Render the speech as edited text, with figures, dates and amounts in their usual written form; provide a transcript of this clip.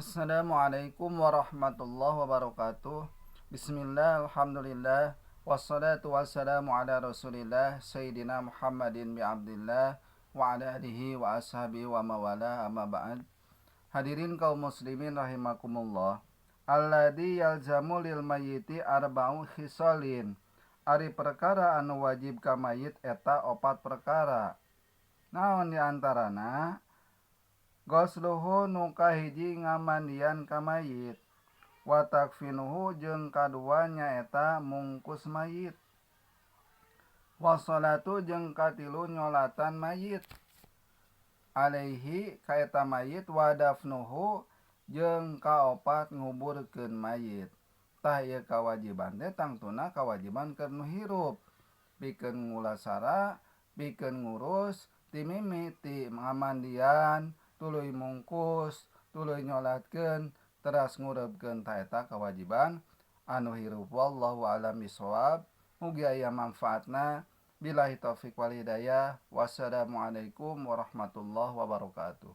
Assalamualaikum warahmatullahi wabarakatuh. Bismillah, alhamdulillah, wassalatu wassalamu ala rasulillah Sayyidina Muhammadin bi Abdillah wa ala alihi wa ashabihi wa mawala, amma ba'd. Hadirin kaum muslimin rahimakumullah. Alladzi yalzamu lil mayyiti arba'u khisalin. Ari perkara anu wajib ka mayit eta opat perkara. Naon di antarana? Ghusluhu, nu kahiji ngamandian ka mayit. Wa takfinuhu, jeung kadua nyaeta mungkus mayit. Wassalatu, jeung katilu nyolatan mayit. Alaihi, ka eta mayit. Wa dafnuhu, jeung kaopat nguburkeun mayit. Tah, ieu kawajiban teh tangtuna kawajiban keur nu hirup. Pikeun ngulasara, pikeun ngurus ti mimiti ngamandian, tuluy mungkus, tuluy nyolatkeun, teras ngureupkeun, tah eta kawajiban anu hirup. Wallahu a'lam bishawab. Mugi aya manfaatna. Billahi taufik wal hidayah. Wassalamualaikum warahmatullahi wabarakatuh.